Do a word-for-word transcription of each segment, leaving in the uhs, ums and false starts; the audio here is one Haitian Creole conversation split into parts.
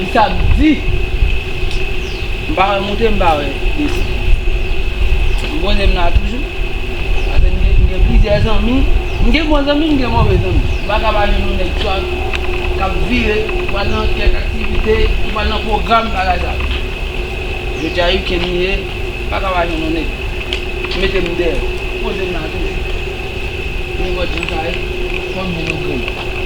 Sa di, m pa wè moute, m pa wè desann. M poze m la toujou. Paske m gen, m gen plizyè zanmi. M gen bon zanmi, m gen move zanmi. M pa ka pa jwenn yon nèg swa k ap vire, ki pral nan kèk aktivite, ki pral nan pwogram, bagay sa yo. Jodi a, weekend li ye, m pa ka pa jwenn yon nèg. M mete m dèyè. M poze m la toujou. Nenpòt jan sa ye, fò m jwenn yon grenn.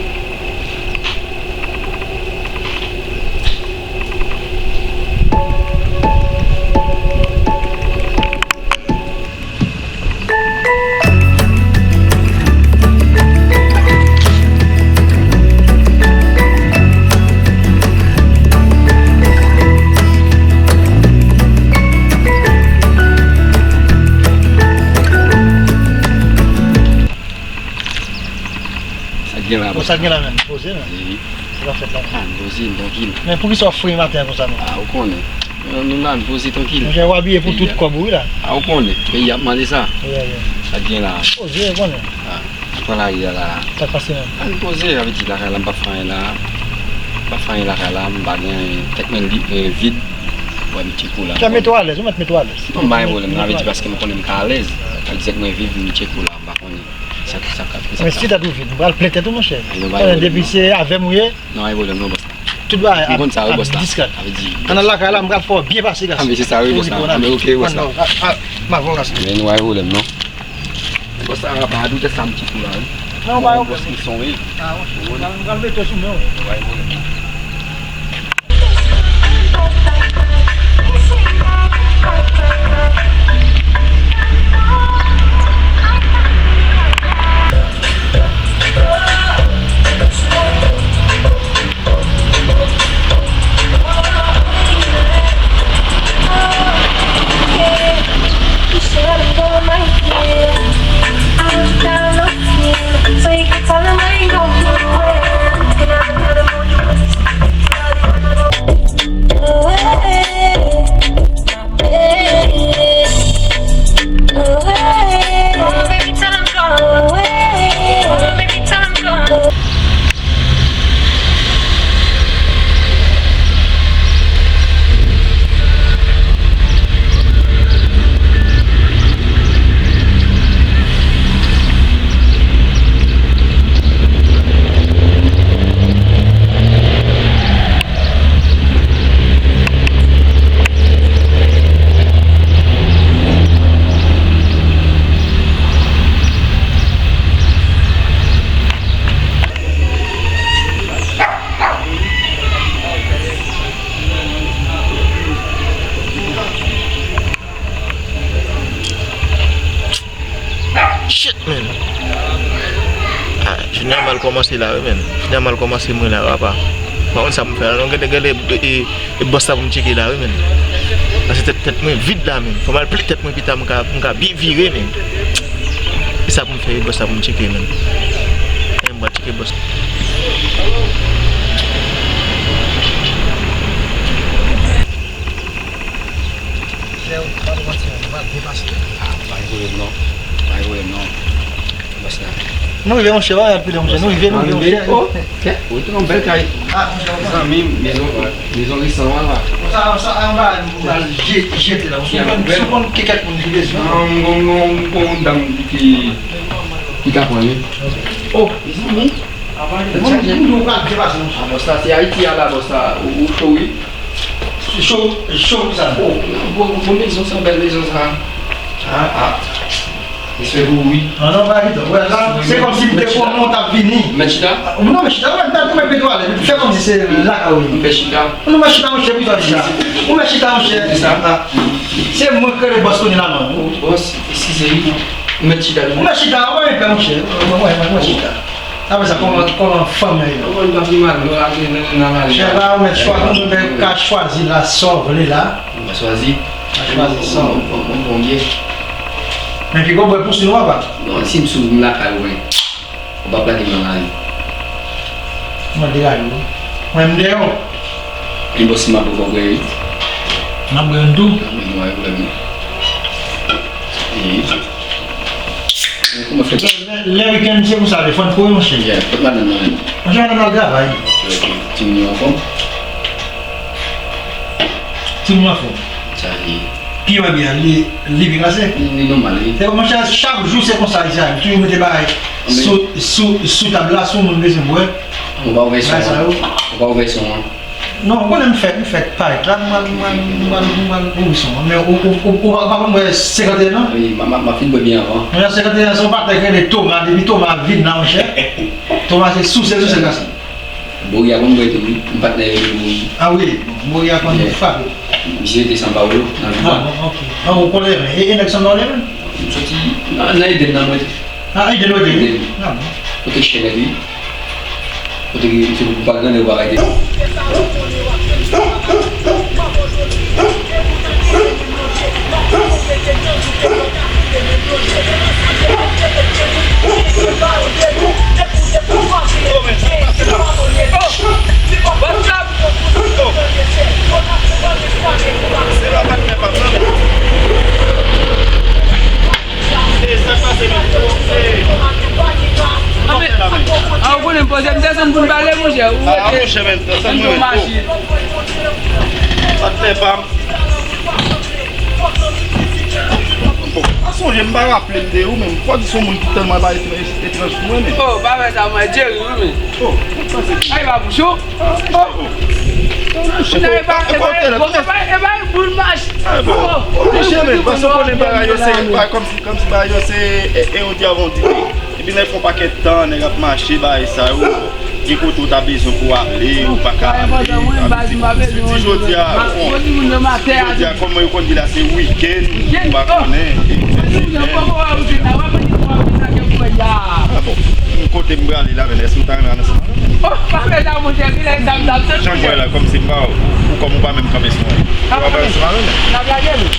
Sa k gen la, bòs? Sa k gen la menm? Poze, non? Wi. Sa k ap fèt la menm? Ah, n poze, n trankil. Men poukisa w fre maten an konsa, non? Ah, ou konnen. Nou, nou la, n poze trankil. Monchè, w abiye pou tout kòb ou, wi, la. Ah, ou konnen. Peyi ap mande sa. Wi, wi. Sa k gen la? Poze, ou konnen. Ah, pran lari a la. Sa k pase menm? Ah, n poze, sa vle di lakay la, m p ap fè anyen la. M p ap fè anyen lakay la, m pa gen anyen. Tèt mwen li, eh, vid. Wè, m tcheko la. Sa mete w alèz, ou mèt mete w alèz. Non, m pa gen pwoblèm, non, sa vle di paske m konnen m ka alèz. Sa vle di tèt mwen vid, m tcheko la, m pa konnen. Sa, sa, sa, sa. Men si tèt ou vid, ou pral plen tèt ou, monchè. Konnen depi se avè m ou ye. Non, pa gen pwoblèm, non, bòs la. Tout bagay ap, ap diskrèt. Ann al lakay la, m pral fè w byen pase, gason. Ah, men se sa, wi, bòs la. Ah, men ok, bòs la. M ap fè w, gason. Men nou pa gen pwoblèm, non. Bòs la, pa doutè sa m tcheko la, wi. Non, pa gen pwoblèm. Bòs m son, wi. Ah, ok. M pral mete w sou men w. Pa gen pwoblèm. Shit, man. Ah, jounen an mal kòmanse la, wi, man. Jounen an mal kòmanse mwen la, papa. M pa konn sa pou m fè la, non, gade, gade, e, e, e bòs la pou m tcheke la, wi, man. Paske tèt, tèt mwen vid la, man. Fò m al plen tèt mwen pita, m ka, m ka byen vire, man. E sa pou m fè, e bòs la pou m tcheke, man. E m pral tcheke bòs la. Frè, pa twò manti, non, nou pral byen pase. Ah, pa gen pwoblèm, non. Pa gen pwoblèm, non. Bòs la. Nou rive, monchè, pa gen pwoblèm, monchè. Nou rive, nou rive, monchè. Oh, ok. Wi, tou yon bèl kay. Ah, monchè, zanmi m, mezon, mezon resan an la. Sa, sa, anba, nou pral je-, jete la. Si w konn, si w konn kèk moun ki bezwen. Non, m gon, gon, gon dam ki, ki ka pran li. Oh, mezanmi. Mwen, mwen, mwen pral byen pase, monchè. Ah, bòs la, se Ayiti a la, bòs la. Ou, ou cho, wi. Cho, cho pou sa. Oh, bon, bon mezon, se yon bèl mezon, sa. Ah, ah. Respè pou ou, wi. Non, non, pa ditou. Wè, la, se kòmsi m te konnen w t ap vini. Mèt chita? Ah, non, mèt chita, wè, mèt, mèt, mèt, fè kòmsi se lakay ou ye. M fè chita. Non, mèt chita, monchè, pito chita. Ou mèt chita, monchè. Chita. Ah. Se mwen k rele bòs kounye la, non. Oh, bòs, eskize, wi. Ou mèt chita, wi. Ou mèt chita, wè, monchè. Wè, wè, wè, mèt chita. Apre sa, kòman, kòman fanmi an ye? Kòman li pa pi mal, nou la, nou, nou, nou, nou, chè la, ou mèt chwazi, ou mèt ka chwazi la, sa w vle la. Ou ka chwazi. Ou ka chwazi sa w vle. Bon, bon, bon, bon, byen. Men piga w bwè pou sou nou, papa. Non, si m sou, m lakay ou, men. Ou p ap lage m nan lari. Mwen deraye ou. Mwen m dèyè w. Li bon si m ap bwè, bwè, wi. M ap bwè youn tou. Nan, men, nou, pa gen pwoblèm, non. Wi. Kòman fè? Lè, lè wikenn, se pou sa, fò n kouri, monchè. Yeah, kot madanm nan menm? Monchè, madanm nan al travay. Ok, ok. Timoun yo anfòm? Timoun anfòm. Sa li. Piman byen, li, li byen klase? Li, li nòmal, wi. Se kòman chak, chak jou se konsa isi a. Toujou mete bagay sou, sou, sou tab la, si yon moun bezwen bwè. Ou pa ouvè son an. Ou pa ouvè son an. Non, ou konnen m fèk, m fèk parèt la, m pral, m pral, m pral, m pral ouvri son an. Men ou, ou, ou, ou pa, ou pa konn bwè senkanteyen non? Wi, m, m, m ap fin bwè byen avan. Men senkanteyen se yon patnè ki rele Toma, depi Toma vin la, monchè. Toma se sousèl, sousèl gason. Bori a konn bwè tou, wi. M patnè yo li Bori. Ah wi, Bori a konn frape. Misye rete São Paulo, nan vil la. Ah bon, ok. Ah, ou konnen, e, e nèg São Paulo menm? M soti nan, nan Eden nan mwen. Ah, Eden ou rete? Eden. Ah bon. Kote chè nèg li? Kote ki misye pou pa grande ou pa rete. Se pa patnè pa m nan, men. E sa k pase menm? E, kòman fè la menm? Ah, ou konnen m poze, m desann pou n pale, monchè. Ou rete, monchè, men, desann mwen, men. Patnè pa m. Bon, pa sonje, m pa raple m de ou, men m kwè di se yon moun ki tèlman bay etranj, etranj pou mwen, men. Oh, pa fè sa, mwen, Jerry, wi, men. Oh, sa se. Ay, pa bouch ou. Oh. Monchè, e pa, e pa, bon, e pa, e pa pou l mache. Ah, bon. Monchè, men, paske w konnen bagay yo se, bagay kòmsi, kòmsi bagay yo se, e, e, on di avan, on di. Epi nèg fè yon pakèt tan, nèg ap mache, bagay sa yo. Gen kote w ta bezwen pou w ale, ou pa ka ale. Jodi a, bon, jodi a, kòman yo konn di la, se wikenn, ou pa konnen, e fè semèn. Ah, bon. Kote m prale la, men èske w ta renmen al ansanm avè m? Oh, pa fè sa, monchè, vin lè sa m t ap sot. Jan m wè la, kòmsi m pa, ou kòm ou pa menm kanpe sou mwen. Ou pa pral ansanm avè m? N ap lage, men.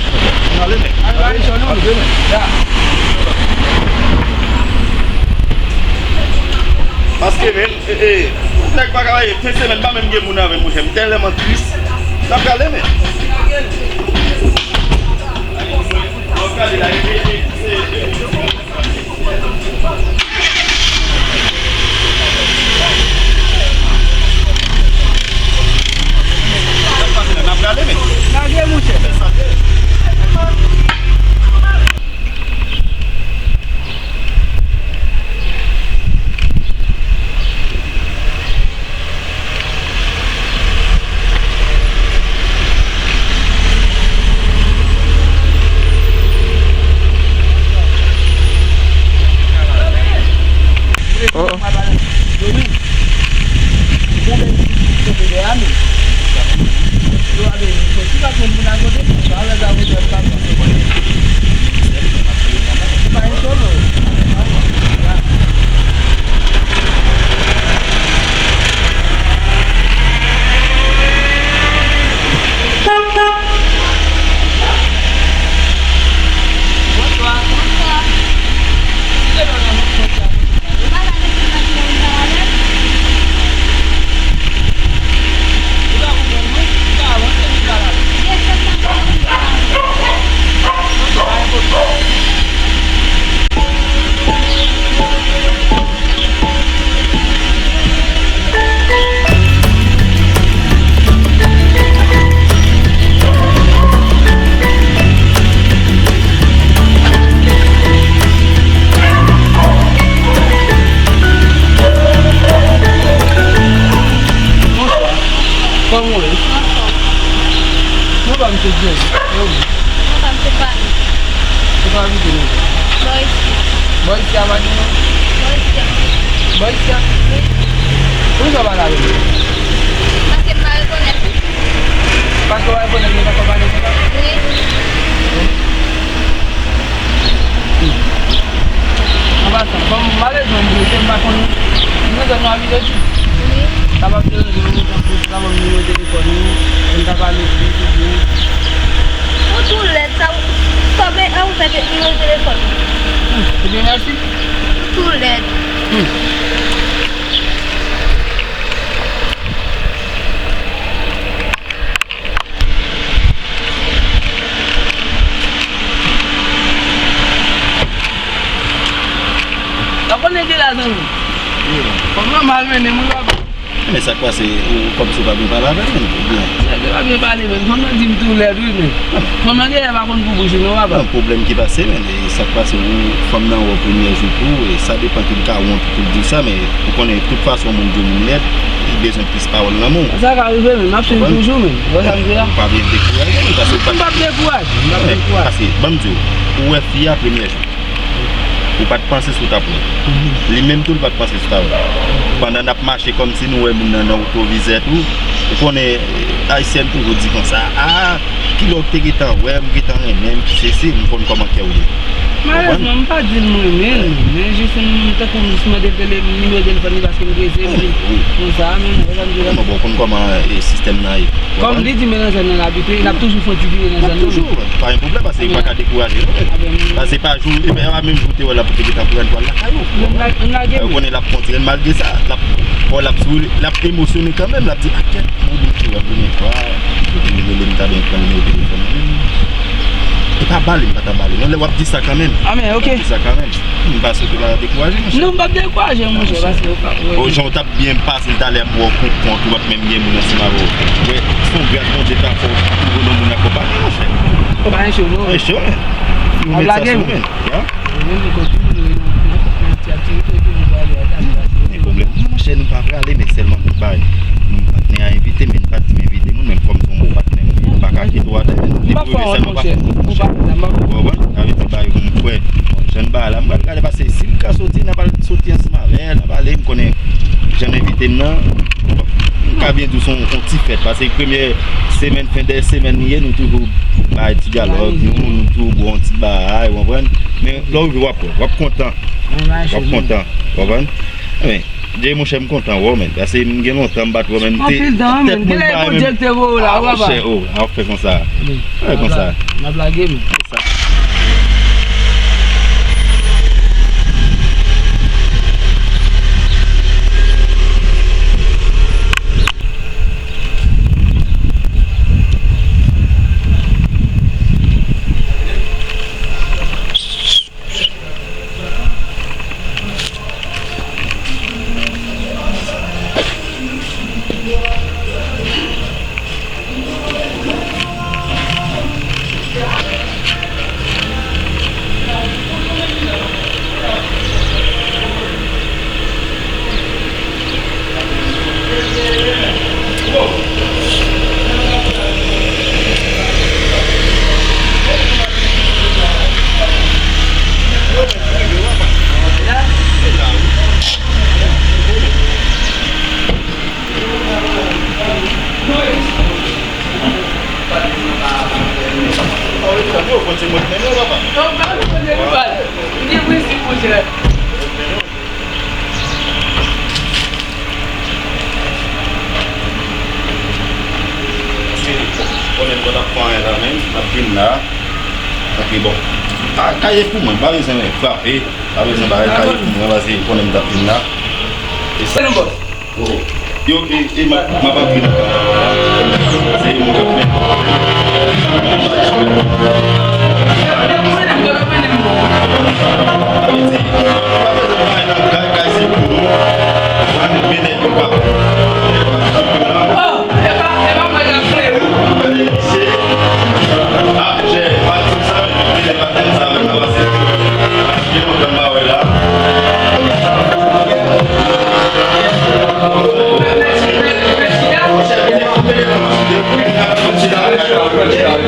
N ale, men. N ale, men. N ale, men. Ya. Paske, men, e, e, nèg pa ka, e, fen semèn pa menm gen moun avè m, monchè. M tèlman tris. N ap prale, men. N ap prale la, e, e, e, e, e. N ap prale, men. Lage, monchè. Oh, oh. Kòman w ye? Non pa m se Jerry. E ou? Non pa m se Fanny. Kote w abite menm? Bò isi. Bò isi a pa gen non? Bò isi a. Bò isi a? Wi. Poukisa w pale avè m? Paske m pa rekonèt ou. Paske w pa rekonèt mwen, fòk w pale konsa? Wi. An pasan, ban m, malezman, m di w, se m pa konn, m bezwen nou abitye tou. Wi. Kapab te ranje nou, nou pran plis la, ban m nimewo telefòn ou, pou n ka pale plis, ou byen. Ou tou lèd, sa, sa w gen an ou fè nimewo telefòn ou? Hmm, ebyen, mèsi. Ou tou lèd. Hmm. Sa konnen ki la, zanmi? Wi, bon. Kòm nan mal mennen, mwen pa bon. Men sa k pase, ou kòmsi ou pa byen pale avè l, men, oubyen? Nèg yo, Pa byen pale, men fanm nan di m tou lèd, wi, men fanm nan genlè pa konn pou bouch li, non, papa. Non, pwoblèm ki pase, men, e sa k pase, ou, fanm nan wè w premyè jou tou, e sa depann ke l ka wont pou l di w sa, men ou konnen, tout fason, moun di w moun lèd, li bezwen plis pawòl nan men w. Sa ka rive, men m ap swiv toujou, men. Ou wè sa m di la? Ou pa byen dekouraje, men, paske ou pa... M p ap dekouraje, m p ap dekouraje. Paske, ban m di w, ou wè fi a premyè jou. Ou pa t panse si w t ap wè. Li menm tou, li pa t panse si w t ap wè. Pandan n ap mache kòmsi nou wè moun nan nan retwovizè tou, ou konnen, eh, Ayisyèn toujou di konsa, "Ah, kilè w te gentan wè m, gentan renmen m, ki sesi, m konn kòman kè w ye." Malèrezman, m pa di l m renmen l, men jis m, tankou m jis mande l tele-, nimewo telefòn li paske m prese, m di konsa, men, wè sa m di la. Non, bon, ou konn kòman, eh, sistèm nan ye. Kòm li di men nan zòn nan l abite, l ap toujou fè yon ti vire nan zòn nan. Toujou, pa gen pwoblèm, paske yo pa ka dekouraje, non. Paske pa jou, e pa menm jou te wè l ap te gentan pran twal lakay ou. Yo konnen l ap kontinye, malgre sa, l ap, bon, l ap souri, l ap emosyone kanmenm, l ap di, "A kèt, mwen oubyen ki wè m premye fwa, li rele m, ta byen pran nimewo telefòn li." E pa bale, m pa ta bale. Non, lè w ap di sa kanmenm. Ah, men, ok. W ap di sa kanmenm. M pa swete w pa dekouraje, monchè. Non, m p ap dekouraje, monchè, paske w pa wè. O, jan w t ap byen pase l talè, m wè w pou kont ou, w ap menm gen moun ansanm avè w. Wè, se yon gras Bondye ta fè w twouve yon moun akonpanye, monchè. Pa gen cho, non. Pa gen cho, men. Ou mèt sa sou men. Ya. Ou menm, ou konn tout moun, wi, nan, nan, nan ti aktivite, epi nou prale a, ta, nou prale. Gen pwoblèm. Non, monchè, nou pa prale, men sèlman nou bay. Nou patnè a envite, men n pa t di m envite moun, men m kòm se yon bon patnè, m pa ka kite w atè, men nou te prive sèlman pa fè moun, monchè. Ou konprann? Sa vle di, bay yon frè. Jan n ba la, m pral gade, paske si m ka soti, n a pral soti ansanm avè l, n a pale, m konnen jan n envite m nan, m ka byen di w se yon, yon ti fèt, paske premyè semèn, fen de semèn li ye, nou toujou bay ti dyalòg, nou, nou toujou bwè yon ti bagay, ou konprann? Men lè w rive, w ap wè, w ap kontan. W ap kontan, w konprann? Men, Jay, monchè, m kontan wè w, men. Paske m gen lontan m pa t wè w, men. Anpil tan, men. Genlè e Bondye ki te voye w la, wi, papa. Monchè, o, w ap fè konsa. Fè konsa. N ap lage, men. Konnen m pa t ap fè anyen la menm, m ap vin la. Ok, bon. Ah, kay e pou mwen, m pa bezwen frape, m pa bezwen bagay, kay e pou mwen, paske konnen m t ap vin la. E sa. Yo, e, e, m ap, m ap antre nan kay la. Se yon moun k ap mennen. Sa vle di, pa bezwen bay nan kay, kay se pou nou. Ann mennen yon pa. Gade, misye. Ah, jè, pa di sa, men, men, pa di sa, men, sa pase. Gen lontan m pa wè la.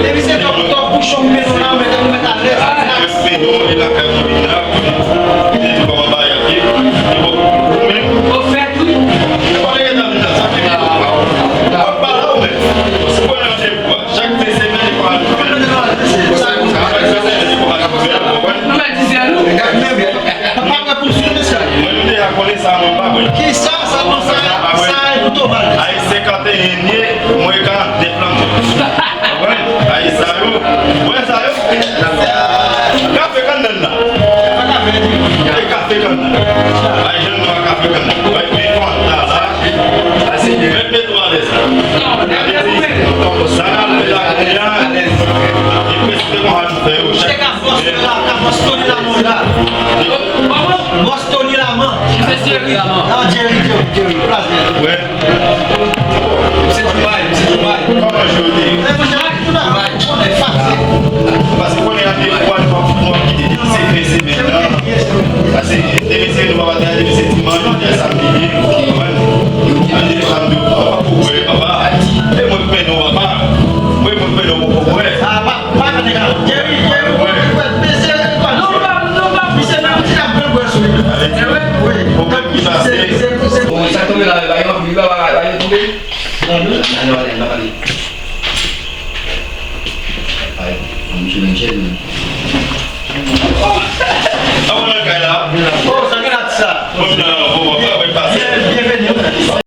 Depi se tòp, tòp bouchon m mete la, mete nou mete alèz. Mete nou lakay mwen vin la, mete nou kòman bagay ap ye. Ou menm. Ou fèt, wi. Ou pa gen nan sa ki pa pale ou menm. Se pou yon de vwa. Chak de semèn, li pa al fè. Chak de semèn, li pa al fè, ou konprann? Mwen menm deja konnen sa, mwen pa kwè. Kisa, sa konsa, sa e pou Thomas. Ay, senkanteyen ye, mwen ka deflanke. Konprann? Ay, sa yo, wè sa yo. Kafe kannann nan. E kafe kannann. Ay, jèn nwa kafe kannann. Ay, men konn la, la. Mèt, mèt ou alèz la. Sa n ap fè la kounye a, e prèske konsa nou fè yo chak semèn. Bòs Tony Laman. Mesye Jerry. Non, Jerry, Jerry, Jerry, plas Jerry. Wè. Misye Dubai, misye Dubai. Kòman yo Ay, konbe? Nan nou? Nan, nan, nan, nan, pale. Ay, misye nan chèz, men. Oh! Avan nan kay la. Oh, sa gen la sa. Bon, nan, bon, bon, bon, bon, bon. Byen, byenveni.